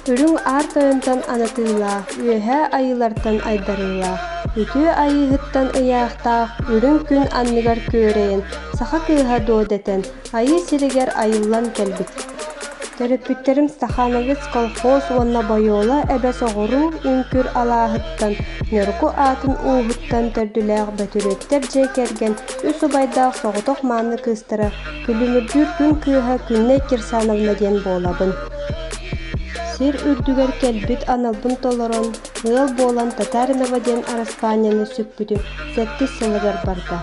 Үрүҥ Аар Тойонтон анатыылаах, Үөһээ Айыылартан айдарыылаах, Үтүө Айыыһыттан ыйаахтаах, Үрүҥ күн анныгар күөрэйэн, Саха кыыһа дуо дэтэн, Айыы сиригэр айыллан кэлбит. Төрөппүттэрим Стахановец колхоз уонна Бойуола эбэ соҕуруу Үҥкүр алааһыттан, Ньургу аатын ууһуттан төрдүлээх Бөтүрүөптэр дьиэ кэргэн үс убайдаах соҕотох мааны кыыстара Күлүмүрдүүр күн кыыһа Күннэй Кирсановна диэн буолабын. Сир үрдүгэр кэлбит аналбын толорон, ыал буолан Татаринова диэн араспаанньаны сүкпүтүм сэттис сылыгар барда.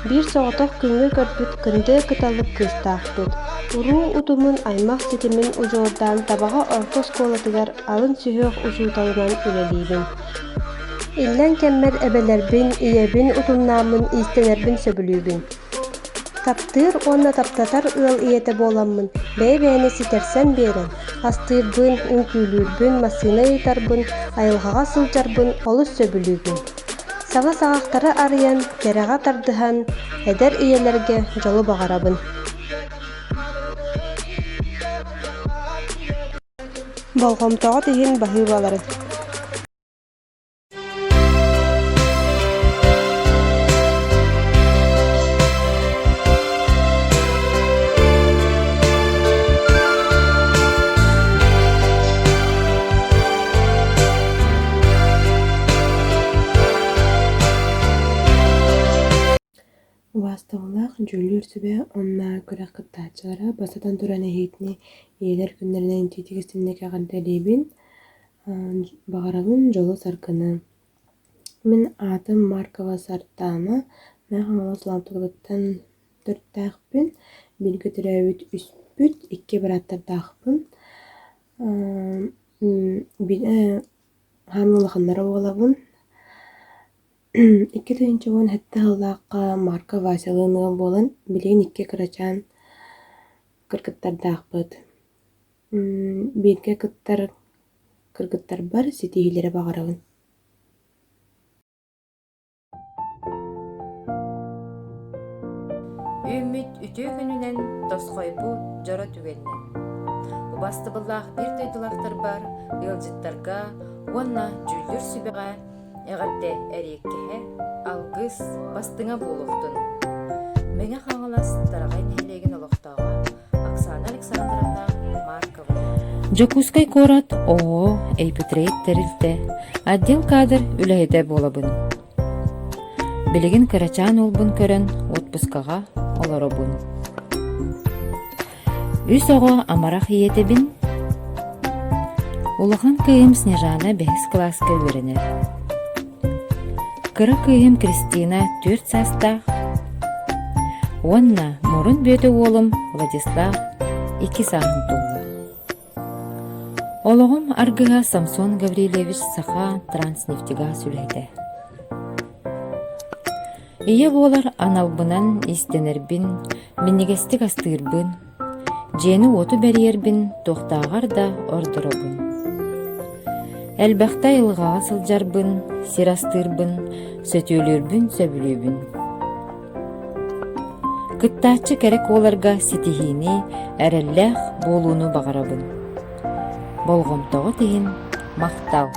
Биир соҕотох күҥҥэ көрбүт кындыа кыталык кыыстаахпыт. Уруу утумун аймах ситимин удьуордаан Табаҕа орто оскуолатыгар алын сүһүөх учууталынан үлэлиибин. Иллэҥ кэммэр эбэлэрбин, ийэбин утумнааммын иистэнэрбин сөбүлүүбүн. Таптыыр уонна таптатар ыал ийэтэ буоламмын, бэйэ-бэйэни ситэрсэн биэрэн, астыырбын, үҥкүүлүүрбүн, массыына ыытарбын, айылҕаҕа сылдьарбын олус сөбүлүүбүн. Саҥа саҕахтары арыйан, кэрэҕэ тардыһан, эдэр ийэлэргэ дьолу баҕарабын. Болҕомтоҕут иһин баһыыбаларын. Убаастабыллаах дьүүллүүр сүбэ уонна күрэх кыттааччылара бастатан туран эһиитини ийэлэр күннэринэн итиитик истиҥник эҕэрдэлиибин, Баҕарабын дьолу-саргыны. Мин аатым Маркова Сардаана, Мэҥэ Хаҥалас Лаамтатыттан төрүттээхпин, бииргэ төрөөбүт үспүт, икки бырааттардаахпын. Хаамыы улаханнара буолабын. 2017 сыллаахха Марка Васялыын ыал буолан, билигин икки кырачаан кыргыттардаахпыт. Бииргэ кыттар кыргыттарбар ситиһиилэри баҕарабын. Үүммүт үтүө күнүнэн тосхойбут дьоро түгэнинэн. Убастыбыллаах биир дойдулаахтарбар, ыалдьыттарга уонна дьүүллүүр сүбэҕэ эҕэрдэ эриэккэһэ, алгыс бастыҥа буолуохтун. Мэҥэ Хаҥалас Тараҕай нэһилиэгин олохтооҕо Оксана Александровна Маркова. Дьокуускай куорат ООО «Эйпитрейд» тэрилтэ отдел кадр үлэһитэ буолабын. Билигин кырачаан уолбун көрөн отпускаҕа олоробун. Үс оҕо амарах ийэтэбин. Улахан кыыһым Снежана бэһис кылааска үөрэнэр. Кыра кыыһым Кристина түөрт саастаах уонна мурун бүөтэ уолум Владислав икки сааһын туолла. Олоҕум аргыһа Самсон Гаврильевич Саха Транснефтегаз үлэһитэ. Ийэ буолар аналбынан иистэнэрбин, минньигэстик астыырбын, Дьиэни-уоту бэрийэрбин туохтааҕар да ордоробун. Элбэхтэ айылҕаҕа сылдьарбын, сир астыырбын, сөтүөлүүрбүн сөбүлүүбүн. Кыттааччы кэрэ куоларга ситиһиини, эрэллээх буолууну баҕарабын. Болҕомтоҕут иһин махтал!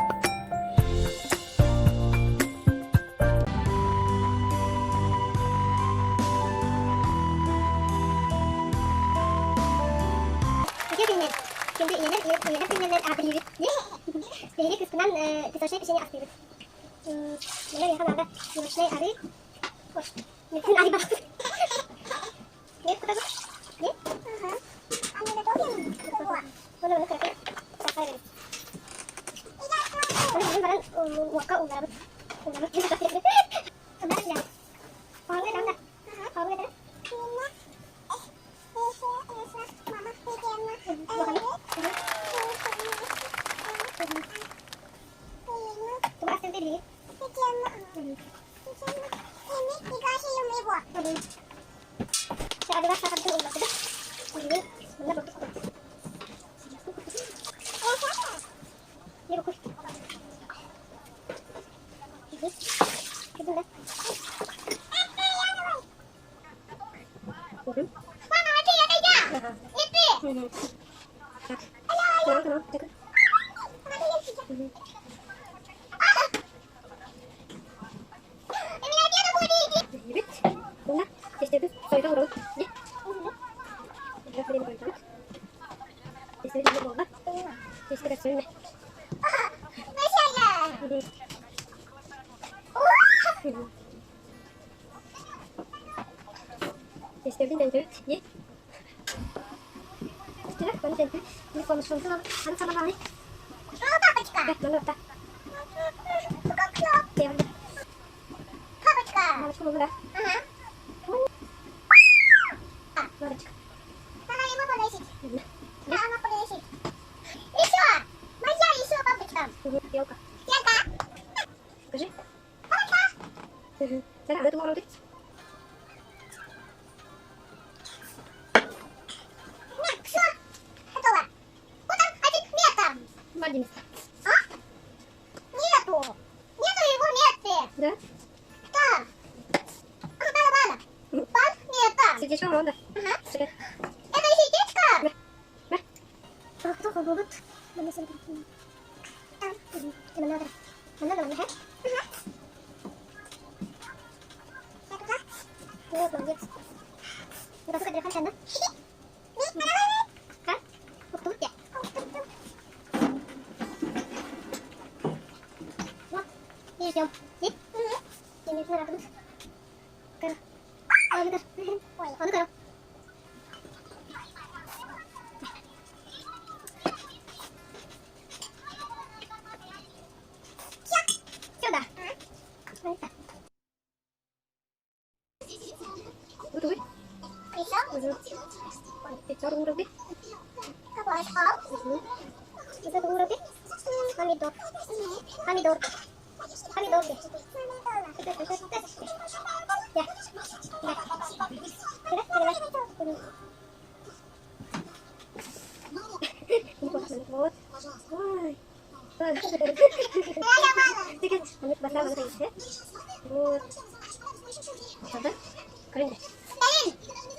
Биһиги кыыспынан песочное печенье астыыбыт. Манна миэхэ наада сливочный арыы. Ой, арыы барахпыт. Нет, куда Нет? Ага. Оны оны кыракый сахар эбит. Оны баран уокка уулларабыт.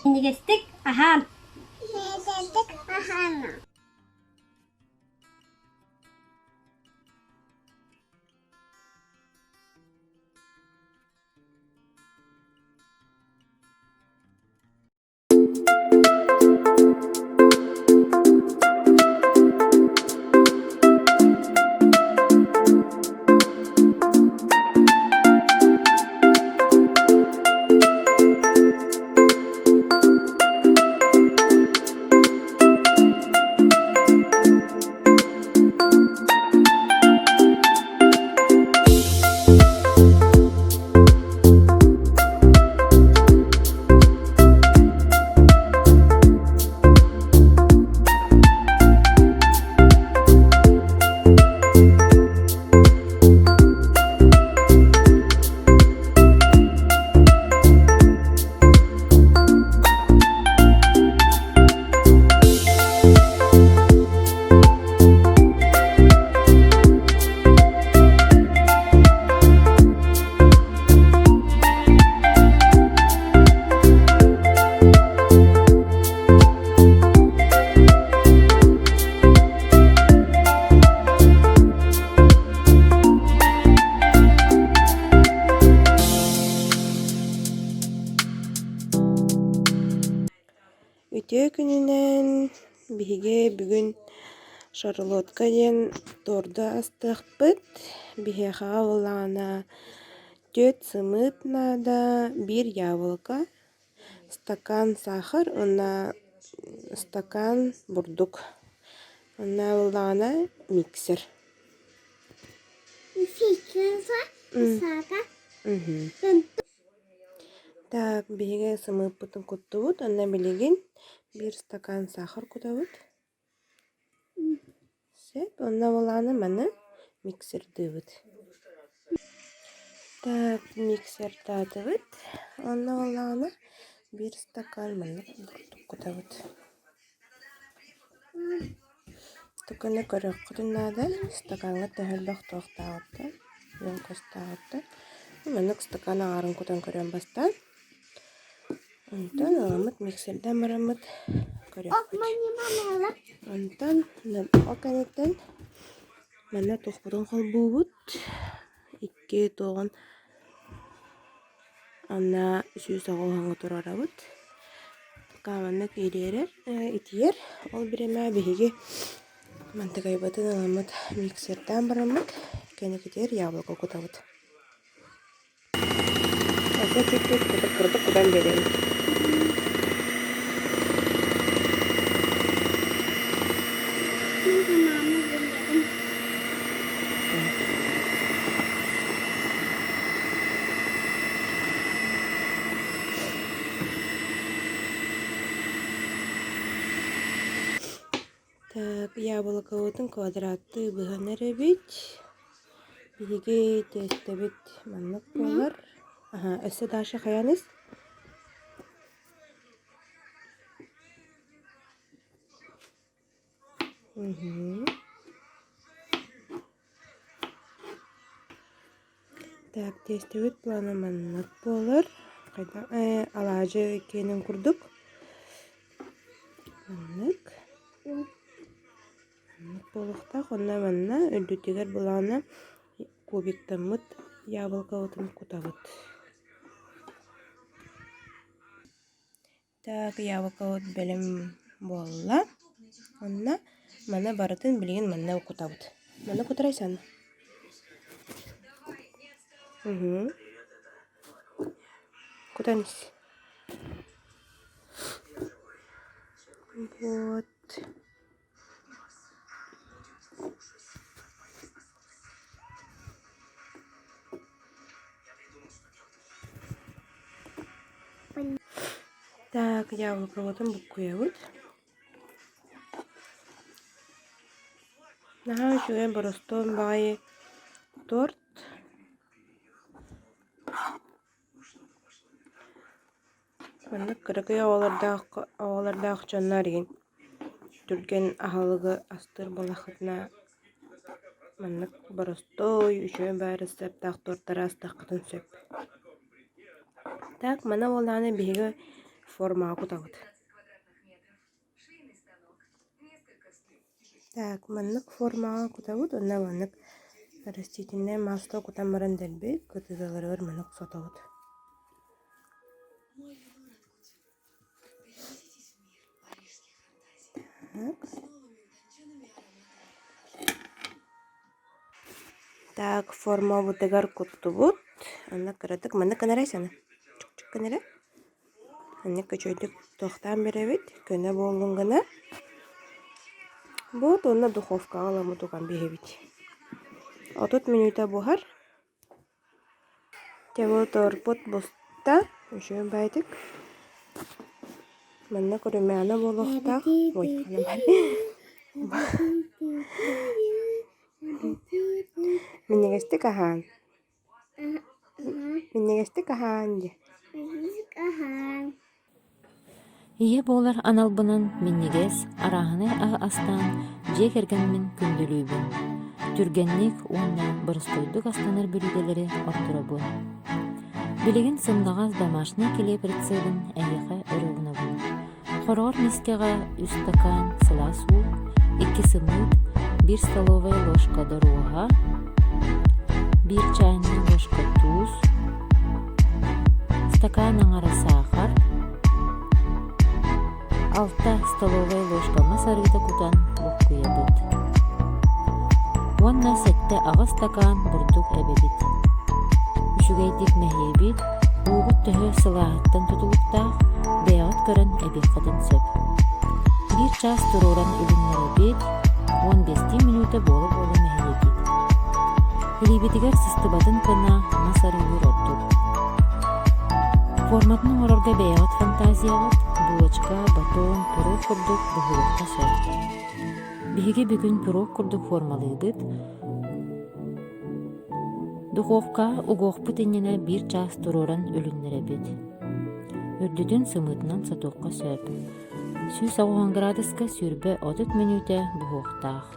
Минньигэстик аһаан Үтүө күнүнэн биһиги бүгүн шарлотка диэн торду астыахпыт. Биһиэхэҕэ буоллаҕына түөрт сымыыт наада, биир яблоко, стакан сахар уонна стакан бурдук. Онно буоллаҕына миксер. Так, биһиги сымыыппытын куттубут, онно билигин биир стакан сахар кутабыт. Сөп, онно буоллаҕына маны миксердыыбыт. Так, миксердаатыбыт. Онно буоллаҕына биир стакан маннык бурдук кутабыт. Туканы көрүөххүтүн наада, стакаҥҥа төһө элбэх туохтааҕыттан, емкостааҕыттан. Маннык стакан аҥаарын кутан көрөн бастаан. Онтон ыламмыт миксердээн бараммыт көрүөхпүт. Онтон ол кэнниттэн Манна туохпутун холбуубут, икки туоҕун Анна 180 туруорабыт. Маннык ириэрэр, итийэр. Ол бириэмэ биһиги мантыкайбытын ыламмыт миксердаан бараммыт кэнникитигэр яблоко кутабыт. Өссө чуть-чуть курдук кутан биэрэбит. Так, яблокобытын квадраттыы быһан эрэбит. Биһиги тиэстэбит маннык буолар. Аһа, өссө Даша хайаан ис? Так, тиэстэбит плана маннык буолар. Хайдах ээ алаадьы киэнин курдук. Маннык. Маннык буолуохтаах. Онно манна үрдүтүгэр былаана кубиктаммыт яблокобытын кутабыт. Так, яблокобут бэлэм буолла. Онно маны барытын билигин манна кутабыт. Манна кутарай сан. Угу. Кутан ис. Вот. Так, яблокобутун буккуйабыт. Наһаа үчүгэй боростуон баҕайы торт. Маннык кыракый оҕолордоох оҕолордоох дьоннор игин түргэн аһылыгы астыыр буоллаххытына маннык боростуой үчүгэй баар рецептаах тортары астыаххытын сөп. Так маны буоллаҕына биһиги формаҕа кутабыт. Так маннык формаҕа кутабыт уонна маннык растительное масло кутан баран дэлби кытыыларыгар маннык сотобут. Так. Так формабытыгар куттубут. Онно кыратык маннык гынарай саны. Чук-чук гынара. Маннык үчүгэйдик туохтаан биэрэбит, көнө буоллун гына. Вот уонна духовкаҕа ыламмыт уган биэрэбит. 30 мүнүүтэ буһар. Дьэ бу торпут буста, үчүгэй баайдык. Манна румяна буолуохтаах. Ой, Минньигэстик аһаан. Минньигэстик аһаан дии. Ийэ буолар аналбынан минньигэс, арааһынай аһы астаан дьиэ кэргэммин күндүлүүбүн. Түргэнник уонна боростуойдук астанар бүлүүдэлэри ордоробун. Билигин сымнаҕас домашнай килиэп рецебин эһиэхэ өрө уунабын. Хороҕор миискэҕэ үс стакан сылаас уу, икки сымыыт, биир столовая ложка доруоһа, биир чайная ложка туус, стакан аҥара саахар, алта столовая ложка мас арыыта кутан буккуйабыт. Уонна сэттэ-аҕыс стакан бурдук эбэбит. Үчүгэйдик мэһийэбит, уугут төһө сылааһыттан тутулуктаах, бэйэҕит көрөн эбиэххитин сөп. Биир чаас туруоран үлүннэрэбит, уон биэстии мүнүүтэ буола-буола мэһийэбит. Илиибитигэр сыстыбатын гына мас арыылыыр ордук. Форматын оҥорорго бэйэҕит фантазияҕыт, булочка, батон, пирог курдук быһыылыахха сөп. Биһиги бүгүн пирог курдук формалыыбыт, Духовка угуохпут иннинэ биир чаас туруоран үлүннэрэбит. Үрдүтүн сымыытынан сотуохха сөп. 180 градуска 20-30 мүнүүтэ буһуохтаах.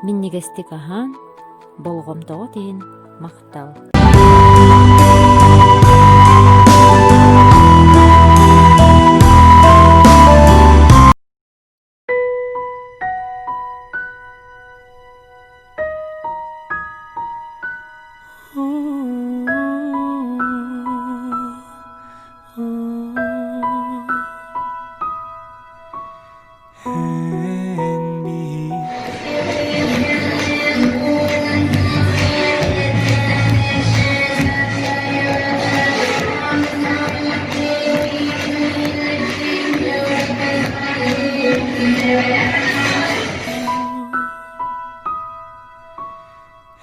Минньигэстик аһаан, болҕомтоҕут иһин махтал.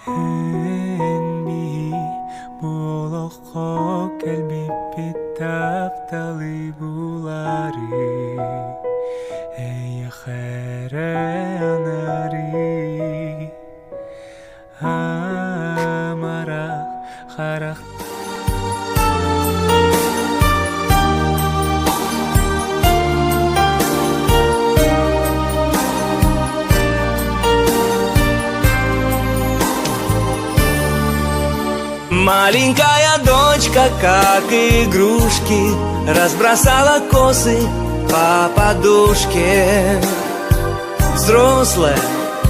Эн биһи бу олоххо кэлбиппит тапталы булары эйиэхэ эрэ анары амарах харах Маленькая дочка, как игрушки, Разбросала косы по подушке. Взрослая,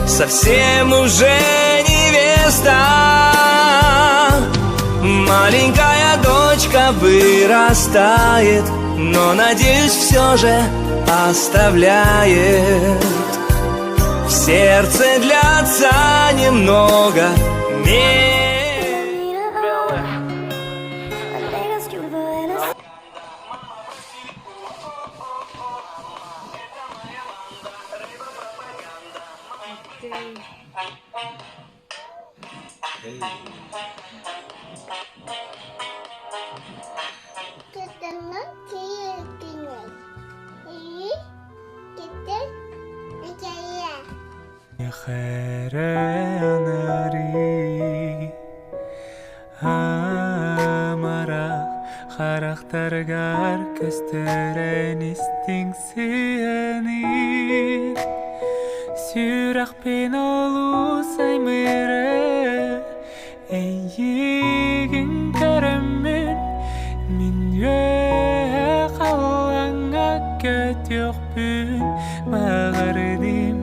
совсем уже невеста. Маленькая дочка вырастает, но, надеюсь, все же оставляет в сердце для отца немного места. Кытыҥҥа киирдинэй, кытыл икэйэ. Эйиэхэ анары амарах харахтаргар көстөрөн истиҥ сыһыаны сүрэхпин олус аймыыры эйигин көрөммүн мин үөһэ халлааҥҥа көтүөхпүн баҕардым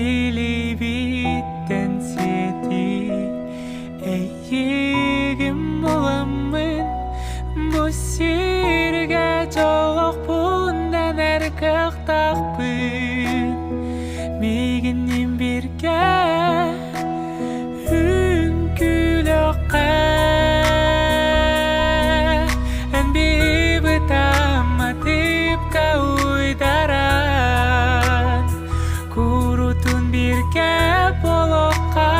илиибиттэн сиэтии эйигин буламмын бу сиргэ дьоллоохпун дэнэр кыахтаахпын миигинниин бииргэ Үҥкүүлүөххэ эн быытамматыпка уйдаран курутун бииргэ буолуохха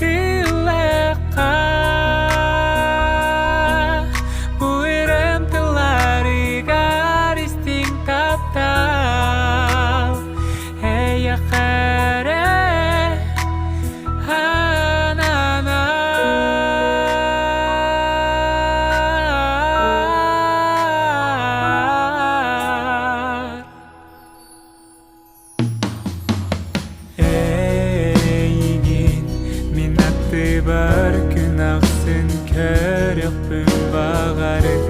ыллыахха бу ырыам тылларыгар истиҥ таптал эйиэхэ эрэ Ананар. Эйигин мин аттыбар күн ахсын көрүөхпүн баҕарабын.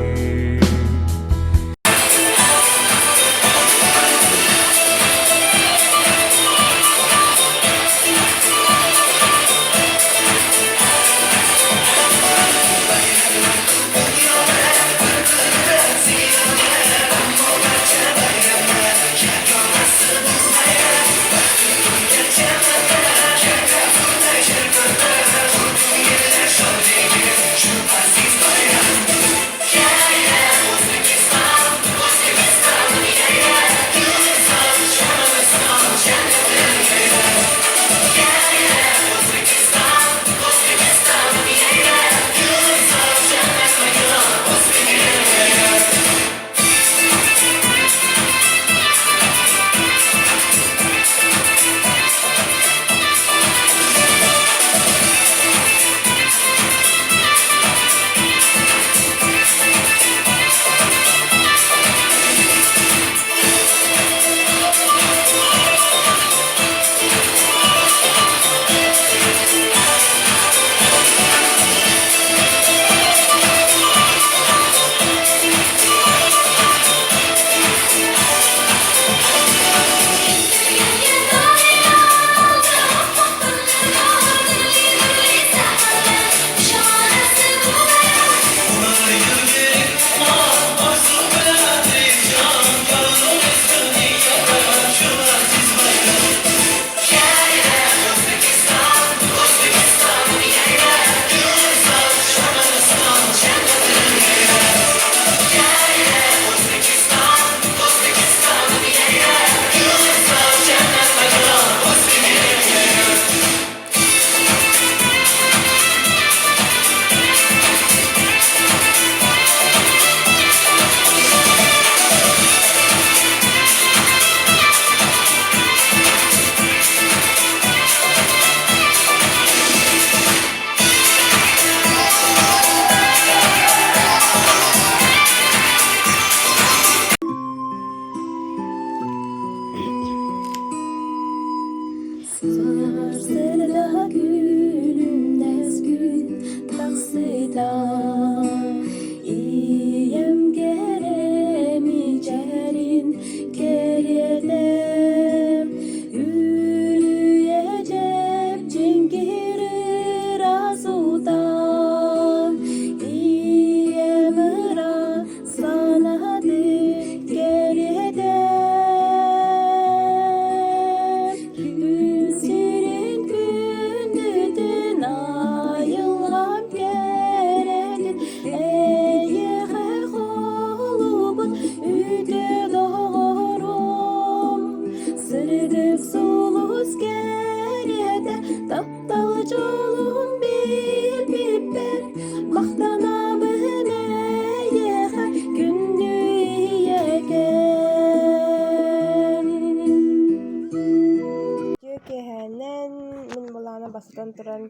Бастатан туран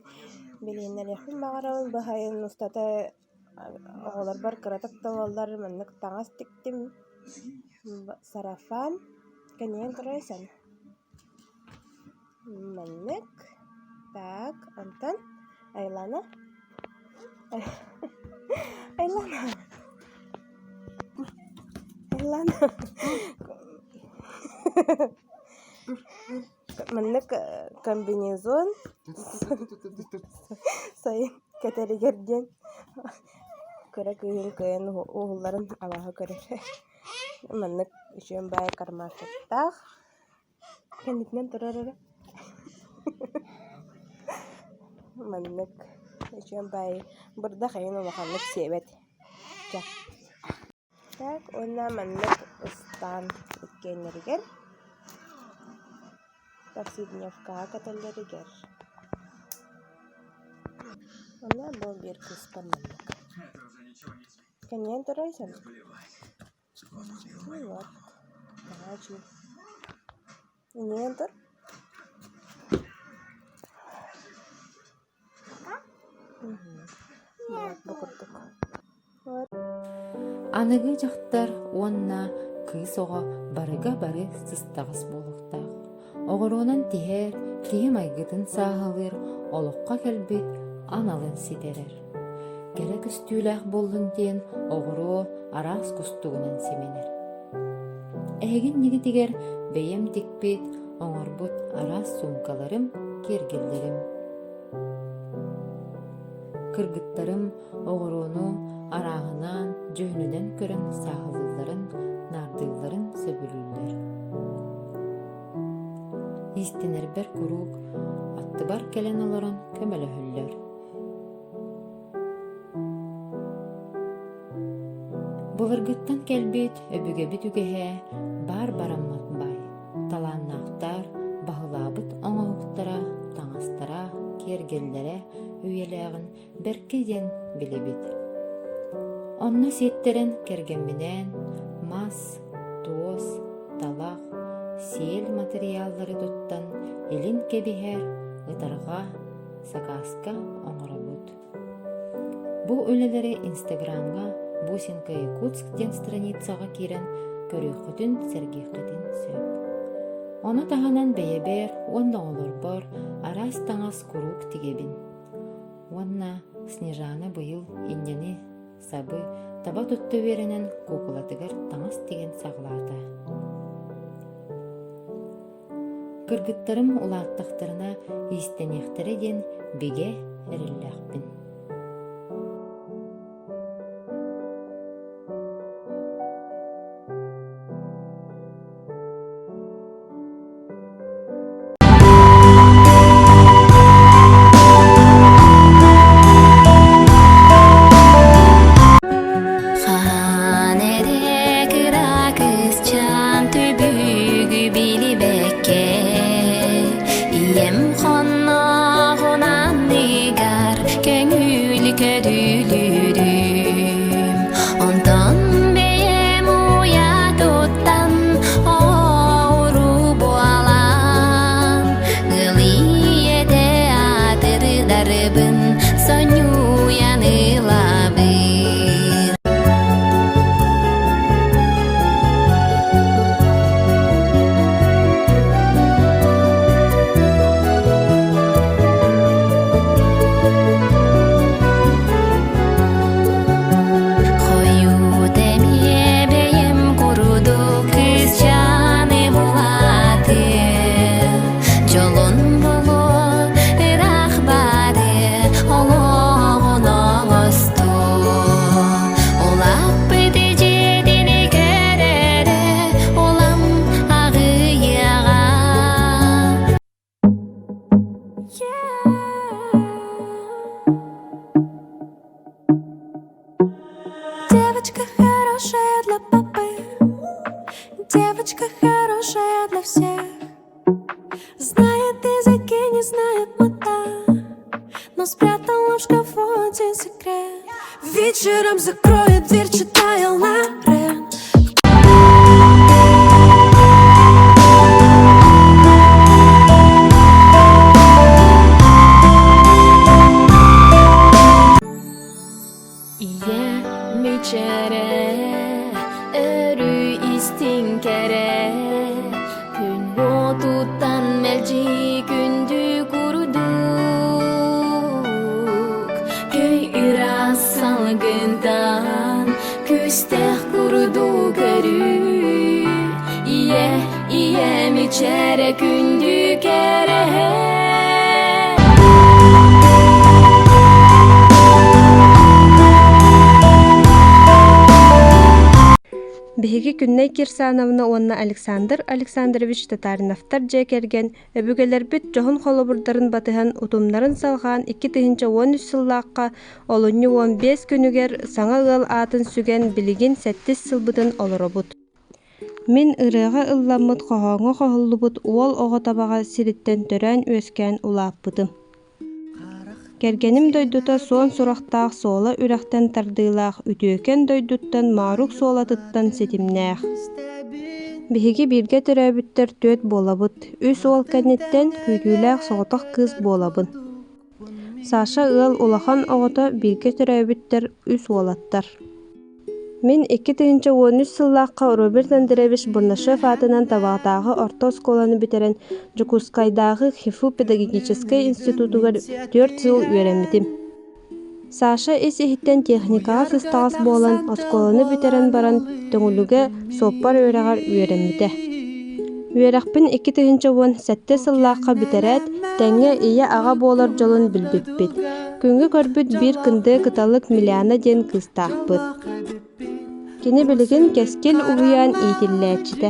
билиһиннэриэхпин баҕарабын бу сайын устата оҕолорбор кыратык да буоллар маннык таҥас тиктим сарафан кэннигин көрөөсөҥ маннык так онтон Айлана Айлана Айлана Маннык комбинезон сайын кэтэригэр диэн кыра кыыһым кыайан уһулларын абааһы көрөр. Маннык үчүгэй баайы кармашектаах кэннитинэн турар эрэ. Маннык үчүгэй баайы бырдах эҥин улаханнык сиэбэт. Чэ Так уонна маннык ыстаан иккиэннэригэр повседневкаҕа кэтэллэригэр Уонна бу биир кыыспар маннык Кэннигин турайсан Вот наһаа үчүгэй Иннигин тур Вот бу курдук Аныгы дьахтар уонна кыыс оҕо барыга бары сыстаҕас буолуохтаах. Оҕуруонан тиһэр, киһи майгытын сааһылыыр, олоххо кэлбит аналын ситэрэр. Кэрэ көстүүлээх буоллун диэн оҕуруо араас кустугунан симэнэр. Эһиги иннигитигэр бэйэм тикпит, оҥорбут араас суумкаларым, киэргэллэрим. Кыргыттарым оҕуруону арааһынаан, дьүһүнүнэн көрөн сааһылыылларын, наардыылларын сөбүлүүллэр. Иистэнэрбэр куруук аттыбар кэлэн олорон көмөлөһөллөр. Былыргыттан кэлбит өбүгэбит үгэһэ баар бараммат баай, талааннаахтар баһылаабыт оҥоһуктара, таҥастара, киэргэллэрэ үйэлээҕин бэркэ диэн билэбит. Онно сиэттэрэн кэргэмминээн мас, туос, талах, сиэл матырыйааллары туттан илин кэбиһэр, ытарҕа, сакааска оҥоробут. Бу үлэлэри Инстаграмҥа Бусинка Якутск диэн страницаҕа киирэн көрүөххүтүн, сэргиэххитин сөп. Ону таһынан бэйэбэр уонна оҕолорбор араас таҥас куруук тигэбин. Уонна Снежана быйыл инньэни, сабы таба тутта үөрэнэн куукулатыгар таҥас тигэн саҕалаата. Кыргыттарым улааттахтарына иистэниэхтэрэ диэн бигэ эрэллээхпин. Хаһан эрэ кыра кыысчаан түбүгү билибэккэ Ийэм хонноҕун анныгар көҥүл көдүлүүрүм Онтон бэйэм уйа туттан оҕо-уруу буолан Ыал ийэтэ аатырдарбын сонньуйан ылабын Хойут эмиэ бэйэм курдук кыысчааны булаатым Дьолун булуо ыраах баары олоҕун оҥостуо Улааппыт дьиэтин көрөрө улам аҕыйаҕа Девочка хорошая для папы, девочка хорошая для всех. Знает языки, не знает мата, но спрятала в шкафу один секрет. Вечером закроет дверь, читая Лорен. Дойдуттан мэлдьи күндү курдук Көй ыраас салгынтан күүстээх курдук көрүү Ийэ, ийэм ичэрэ күндү кэрэһэ Биһиги Күннэй Кирсановна уонна Александр Александрович Татариновтар дьиэ кэргэн өбүгэлэрбит дьоһун холобурдарын батыһан утумнарын салҕаан 2013 сыллаахха олунньу 15 күнүгэр саҥа ыал аатын сүгэн билигин сэттис сылбытын олоробут. Мин ырыаҕа ылламмыт хоһооҥҥо хоһуллубут уол оҕо табаҕа сириттэн төрөөн-үөскээн улааппытым. Кэргэним дойдута суон сурахтаах Суола үрэхтэн тардыылаах үтүөкэн дойдуттан Моорук Суолатыттан ситимнээх. Биһиги бииргэ төрөөбүттэр түөрт буолабыт, үс уол кэнниттэн күүтүүлээх соҕотох кыыс буолабын. Саша ыал улахан оҕото, бииргэ төрөөбүттэр үс уолаттар. Мин 2013 сыллаахха Роберт Андреевич Бурнашев аатынан Табаҕатааҕы орто оскуоланы бүтэрэн, Дьокуускайдааҕы ХИФУ педагогическай институтугар түөрт сыл үөрэммитим. Саша ис-иһиттэн техникаҕа сыстаҕас буолан, оскуоланы бүтэрэн баран Төҥүлүгэ суоппар үөрэҕэр үөрэммитэ. Үөрэхпин 2017 сыллаахха бүтэрээт, тэҥҥэ ийэ-аҕа буолар дьолун билбиппит. Күҥҥэ көрбүт биир кындыа кыталык Миляна диэн кыыстаахпыт. Кини билигин Кэскил уһуйаан иитиллээччитэ.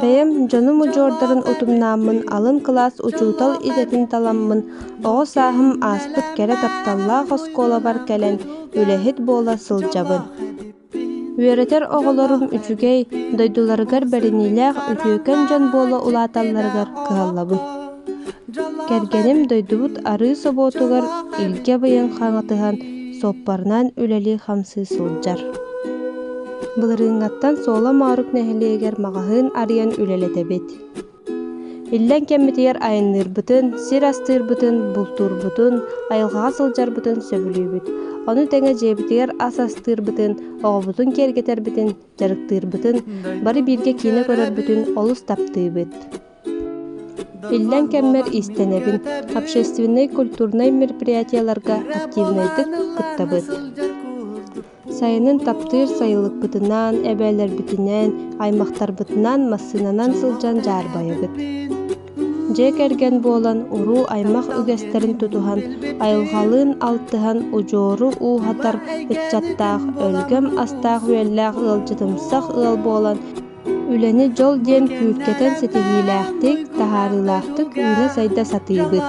Бэйэм дьонум удьуордарын утумнааммын алын кылаас учуутал идэтин таламмын, оҕо сааһым ааспыт кэрэ тапталлаах оскуолабар кэлэн үлэһит буола сылдьабын. Үөрэтэр оҕолорум үчүгэй, дойдуларыгар бэриниилээх үтүөкэн дьон буола улааталларыгар кыһаллабын. Кэргэним дойдубут арыы собуотугар илгэ быйаҥ хаҥатыһан, суоппарынан үлэлии-хамсыы сылдьар. Былырыыҥҥаттан Суола Моорук нэһилиэгэр маҕаһыын арыйан үлэлэтэбит. Иллэҥ кэммитигэр айанныырбытын, сир астыырбытын, бултуурбутун, айылҕаҕа сылдьарбытын сөбүлүүбүт. Ону тэҥэ дьиэбитигэр ас астыырбытын, оҕобутун киэргэтэрбитин, дьарыктыырбытын, бары бииргэ киинэ көрөрбүтүн олус таптыыбыт. Иллэҥ кэммэр иистэнэбин, общественнай культурнай мероприятиеларга активнайдык кыттабыт. Сайынын таптыыр сайылыкпытынан, эбээлэрбитинэн, аймахтарбытынан массыынанан сылдьан дьаарбайабыт. Дьиэ кэргэн буолан уруу-аймах үгэстэрин тутуһан, айылҕалыын алтыһан удьуору ууһатар ыччаттаах, өлгөм астаах-үөллээх ыалдьытымсах ыал буолан Үлэни дьол диэн күүркэтэн ситиһиилээхтик, таһаарыылаахтык үүнэ-сайда сатыыбыт.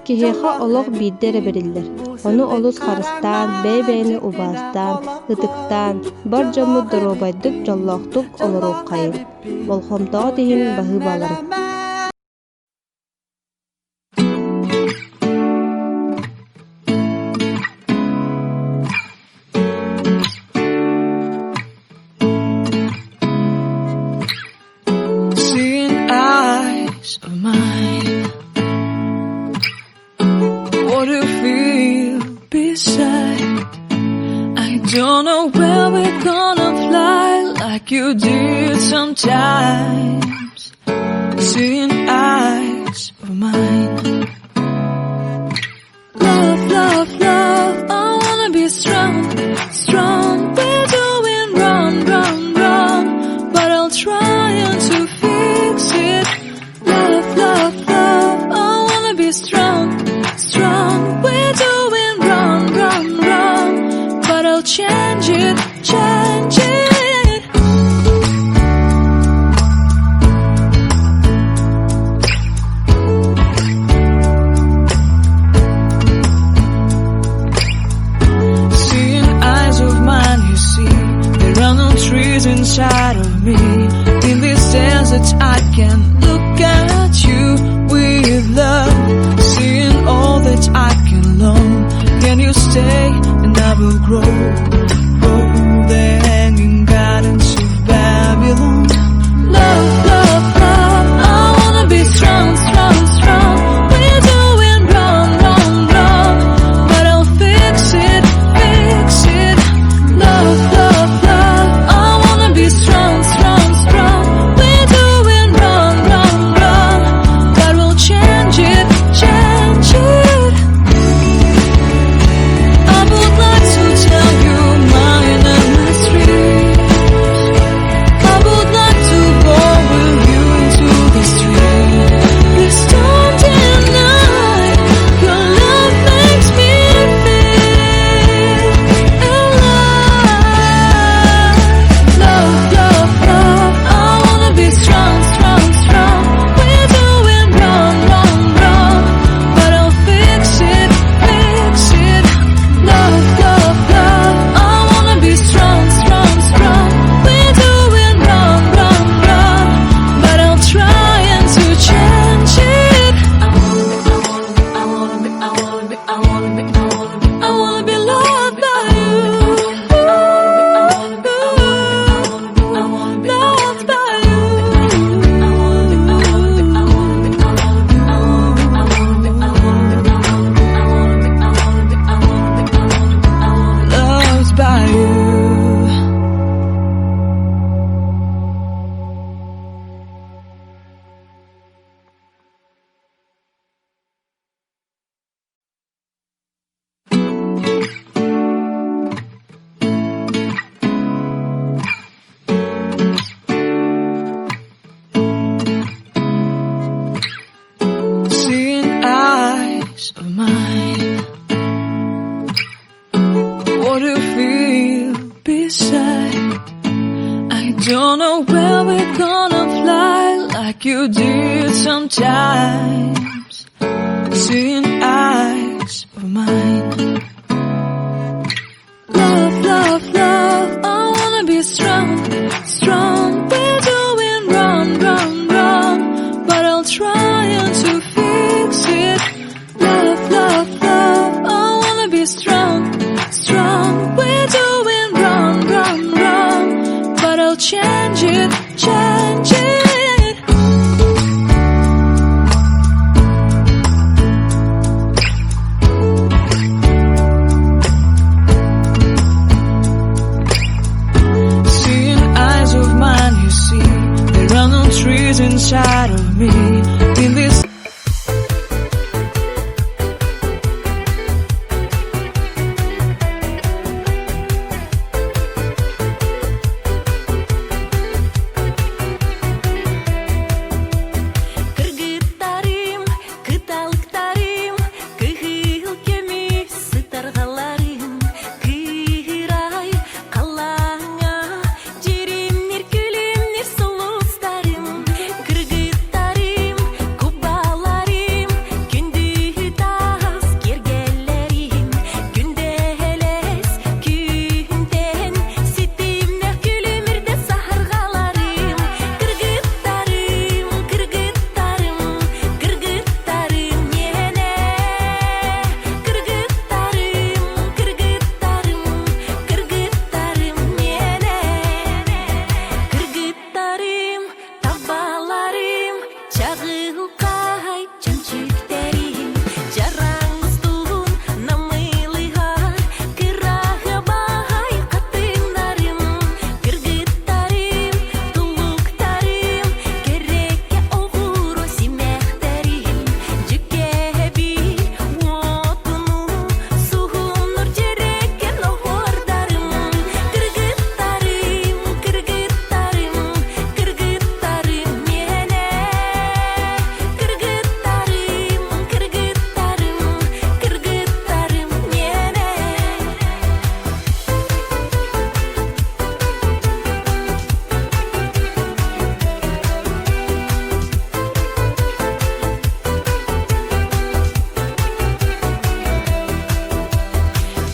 Киһиэхэ олох биирдэ эрэ бэриллэр, ону олус харыстаан, бэйэ-бэйэни убаастаан, ытыктаан, бар дьоммут доруобайдык, дьоллоохтук олоруоххайыҥ. Болҕомтоҕут иһин баһыыбаларыҥ. Seeing eyes of mine, what do you feel beside? I don't know where we're gonna fly like you did sometimes. Seeing eyes of mine. Love, love, love, I wanna be strong, strong. We're doing wrong, wrong, wrong, but I'll try and to fix it. Love, love, love, I wanna be strong, strong. We're doing wrong, wrong, wrong, but I'll change it, change it. Seeing eyes of mine, you see, there are no trees inside of me. In this desert, I can look at you with love. Seeing all that I can learn, can you stay and I will grow? Grow the hanging gardens of Babylon. Love, love, love, I wanna be strong, strong, strong. We're doing wrong, wrong, wrong, but I'll fix it, fix it. Love, love, love, I wanna be strong, strong, strong. We're doing like you did sometimes. Seeing eyes of mine. Love, love, love, I wanna be strong, strong. We're doing wrong, wrong, wrong, but I'll try to fix it. Love, love, love, I wanna be strong, strong. We're doing wrong, wrong, wrong, but I'll change it, change it. Seeing eyes of mine, you see, there are no trees inside of me. In this Кыргыттарым, кыталыктарым, кыһыл көмүс сытарҕаларым, кыырай халлааҥҥа дьиримнир күлүмнүр сулустарым, кыргыттарым, кубаларым, күндү таас киэргэллэрим, күндэлэс күнтэн ситимнэх күлүмүрдэ саһарҕаларым, кыргыттарым, кыргыттарым, кыргыттарым миэнэ, кыргыттарым, кыргыттарым, кыргыттарым миэнэ, кыргыттарым, табаларым, чаҕылхай чөмчүктэрим, чараҥ устун намылыһар кыраһабай хатыҥнарым, кыргыттарым, туллуктарым, кэрэкэ оҕуруо симэхтэрим, дьүкээбил уотунуу суһумнуур дьэрэкэн оһуордарым, кыргыттарым, кыргыттарым, кыргыттарым миэнэ, кыргыттарым, кыргыттарым, кыргыттарым миэнэ.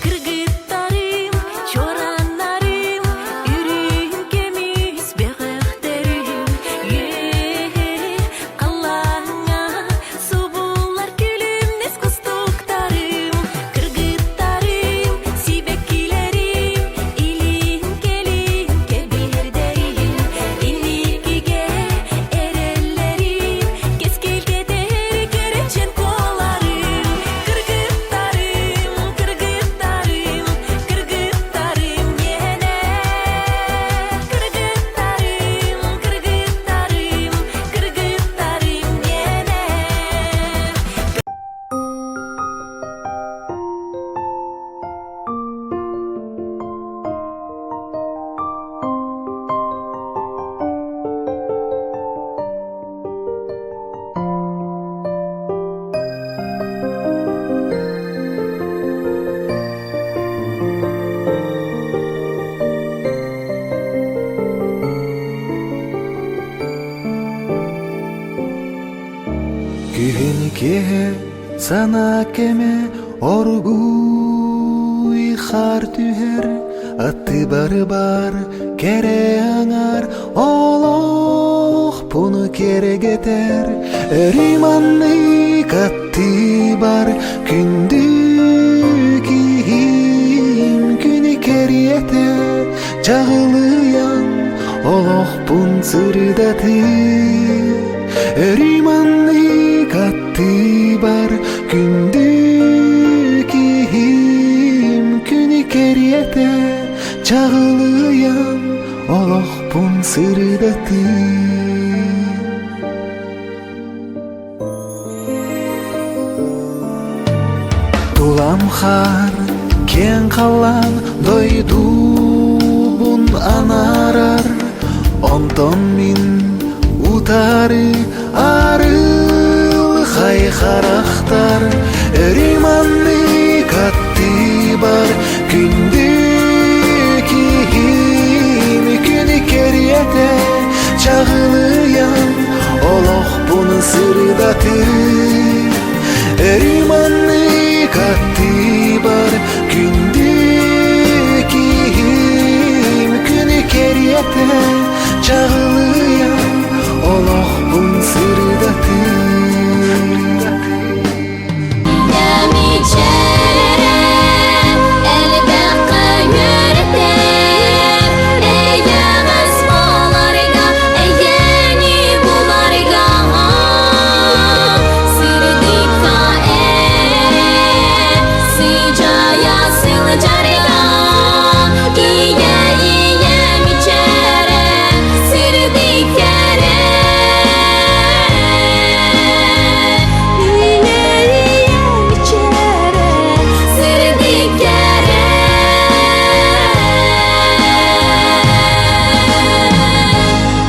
Кыргыттарым, чуорааннарым, үрүҥ көмүс бөҕөхтөрүм, үөһэ халлааҥҥа субуллар күлүмнэс кустуктарым, кыргыттарым, сибэккилэрим, илин-кэлин кэбиһэрдэрим, инникигэ эрэллэрим, кэскилгэтэр кэрэчээн куоларым, кыргыттарым, кыргыттарым, кыргыттарым миэнэ, кыргыттарым, кыргыттарым, кыргыттарым миэнэ. Күһүн киэһэ санаа кэмэ оргууй хаар түһэр, аттыбар баар кэрэ аҥаар олохпун киэргэтэр, өрүү маннык аттыбар күндү киһим күнү кэриэтэ чаҕылыйан олохпун сырдатыы Өрүү маннык аттыбар күндү киһим күнү кэриэтэ чаҕылыйан олохпун сырдатыы. Тулам хаар, киэҥ халлаан дойдубун анаарар, онтон мин утары арылхай харахтар өрүү маннык аттыбар күндү киһим күнү кэриэтэ чаҕылыйан олох. сырдатыр Өрүү маннык аттыбар күндү киһим күнү кэриэтэ чаҕылыйан олох.